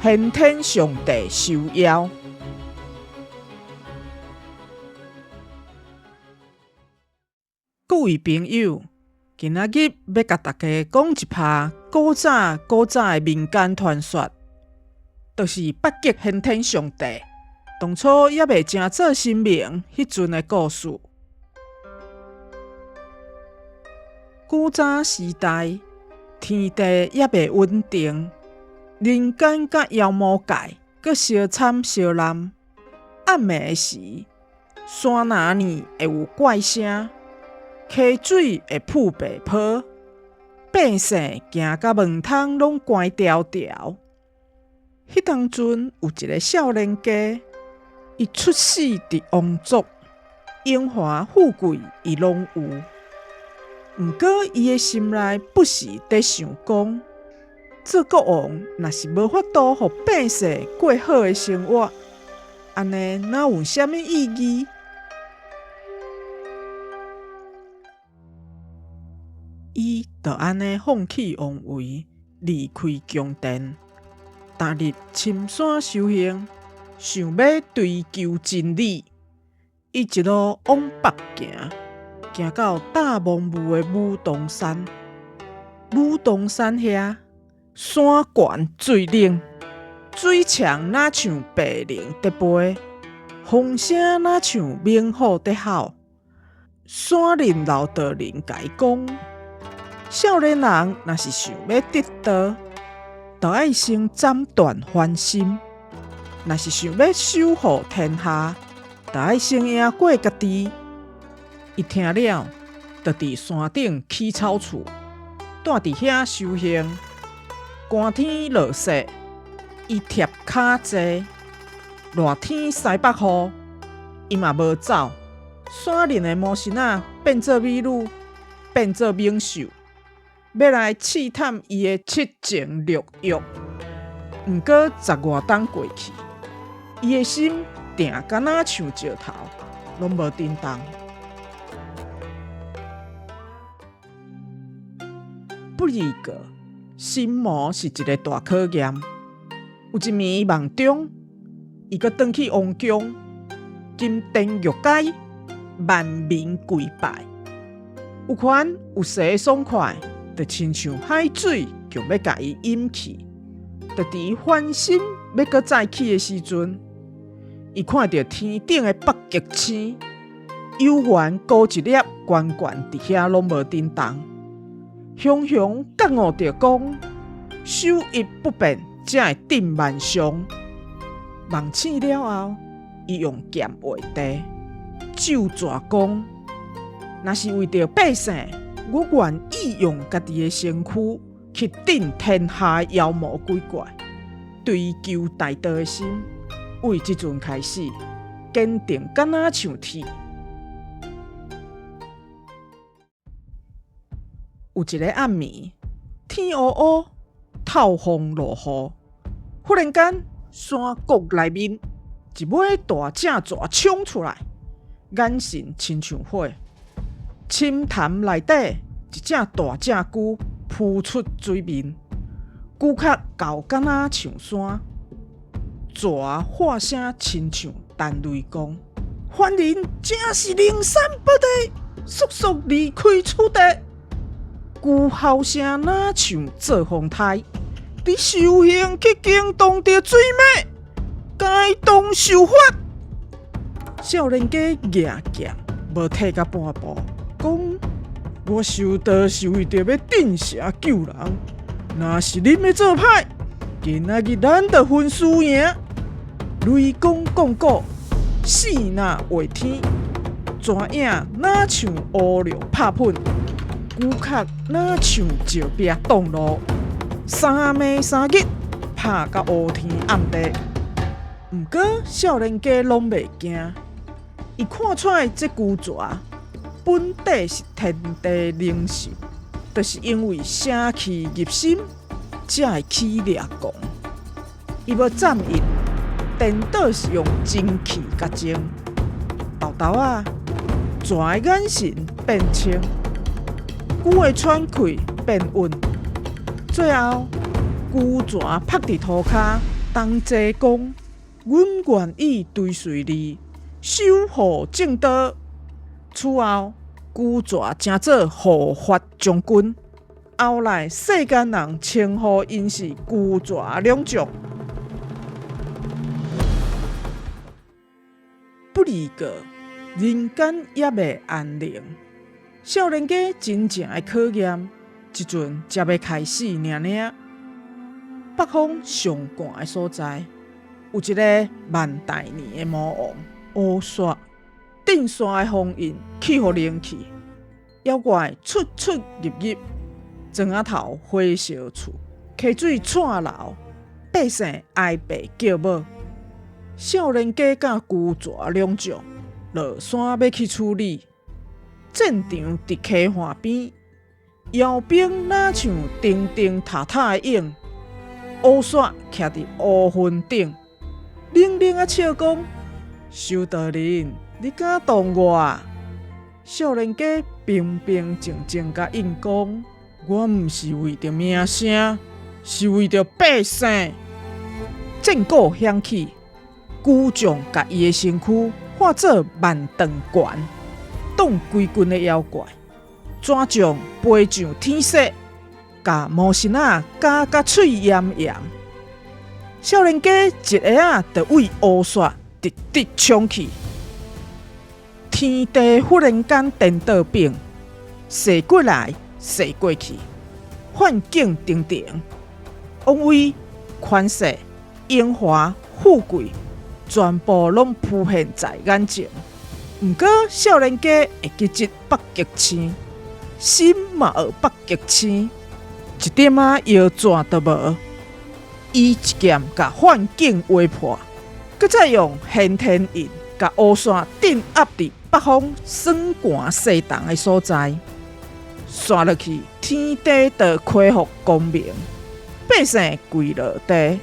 玄天上帝收妖。各位朋友，今仔日欲共大家講一拍古早古早的民間傳說，就是北極玄天上帝當初猶未成做神明彼陣的故事。古早時代，天地猶未穩定，人間佮妖魔界閣相摻相濫。暗暝時，山林裡會有怪聲。溪水會噴白泡，百姓驚甲門窗攏關牢牢。彼當陣有一个少年家，伊出世佇王族，榮華富貴伊攏有。毋過伊的心內不時佇想講，做國王若是無法度予百姓過好的生活，按呢哪有啥物意義？伊就按呢放棄王位，離開宮殿，踏入深山修行，想欲追求真理。伊一路往北行，行到大茫霧的武當山。武當山遐山懸水冷，水牆若像白龍佇飛，風聲若像猛虎佇吼。山林老道人共伊講：少年人若是想欲得道，就愛先斬斷煩心；若是想欲守護天下，就愛先贏過家己。伊聽了，就佇山頂起草厝，蹛佇遐修行。寒天落雪，伊疊跤坐；熱天西北雨，伊嘛無走。山林的魔神仔變做美女，變做猛獸，欲來試探伊的七情六欲。毋過十外冬過去，伊的心定敢若像石頭，攏無振動。不二過，心魔是一个大考驗。有一暝夢中，伊閣轉去王宮，金殿玉階，萬民跪拜。有權有勢的爽快，就親像海水，強欲共伊飲去。就佇伊翻身欲閣再起的時陣，伊看著天頂的北極星，幽玄孤一粒，懸懸佇遐攏無振動。雄雄覺悟著講，守一不變，才會鎮萬象。夢醒了後，伊用劍劃地，咒蛇講：若是為著百姓，我願意用家己的身軀去鎮天下的妖魔鬼怪，追求大道的心，為這陣開始，堅定敢若像鐵。有一个暗暝，天烏烏，透風落雨，忽然間山谷內面一尾大隻蛇衝出來，眼神親像火，深潭內底一隻大隻龜浮出水面，龜殼厚敢若像山，蛇喊聲親像陳雷公，凡人正是靈山寶地，速速離開此地。龜吼聲若像做風颱，你修行去驚動著水魔，該當受罰。少年家舉劍無退甲半步，講我修道是為著欲鎮邪救人，若是恁欲做歹，今仔日咱就分輸贏。雷公講古，死若畫天，蛇影若像烏龍拍粉。龜殼若像石壁擋路，三暝三日拍甲烏天暗地。毋過少年家攏袂驚，伊看出來這龜蛇本底是天地靈獸，就是因為邪氣入心，才會起掠狂。伊無斬伊，顛倒是用真氣共靜。沓沓仔，蛇的眼神變清。龜的喘氣變穩，最後龜蛇趴佇塗跤，同齊講：阮願意追隨你，守護正道。此後，龜蛇成做護法將軍。後來世間人稱呼𪜶是龜蛇兩將。不離過，人間猶未安寧。少年家真正的考驗，這陣才欲開始爾爾。北方上寒的所在，有一个萬大年的魔王烏雪，鎮山的封印去予冷去，妖怪出出入入，庄仔頭火燒厝，溪水串流，百姓哀爸叫母。少年家佮龜蛇兩將落山欲去處理，戰場佇溪岸邊，妖兵若像燈燈塔塔的影，烏雪徛佇烏雲頂，冷冷仔笑講：修道人，你敢動我啊？少年家平平靜靜共應講：我毋是為著名聲，是為著百姓。戰鼓響起，龜將共伊的身軀化做萬丈懸，擋規群的妖怪，蛇將飛上天色，共魔神仔咬甲喙炎炎。少年家一下仔就對烏雪直直衝去，天地忽然間顛倒反，踅過來踅過去，幻境重重，王位、權勢、榮華、富貴，全部攏浮現在眼前。毋過少年家會記這北極星，心嘛學北極星，一點仔搖轉都無。伊一劍共幻境劃破，閣再用玄天印共烏雪鎮壓佇北方霜寒雪凍的所在，紲落去天地就恢復光明，百姓跪落地，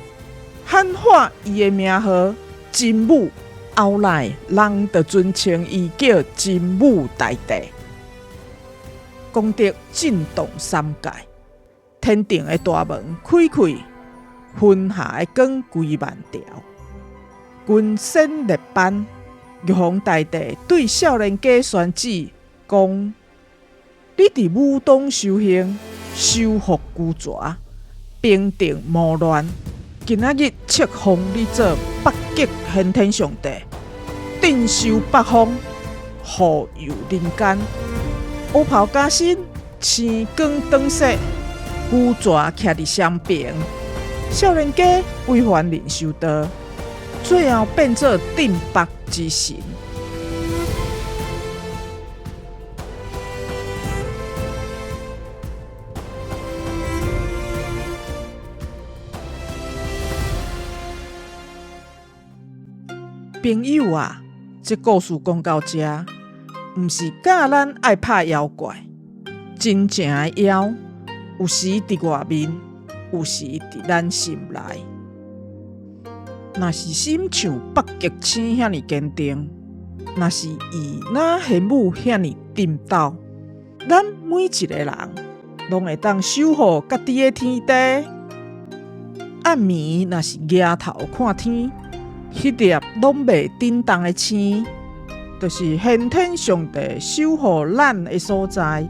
喊喊伊的名號真武。後來人就尊稱伊叫真武大帝，功德震動三界，天庭的大門開開，雲霞的光規萬條，群仙列班，玉皇大帝對少年家宣旨講：你佇武當修行，收服龜蛇，平定魔亂。今仔日冊封你做北極玄天上帝，鎮守北方，護佑人間。烏袍加身，星光轉世，龜蛇徛佇雙爿。少年家歸凡人修道，最後變做鎮北之神。朋友啊，這故事講到這，毋是教咱愛拍妖怪，真正的妖有時佇外面，有時佇咱心內。若是心像北極星遐爾堅定，若是意若玄武遐爾振抖，咱每一个人攏會當守護家己的天地。暗暝若是舉頭看天，彼粒攏袂振動的星，就是玄天上帝守護咱的所在。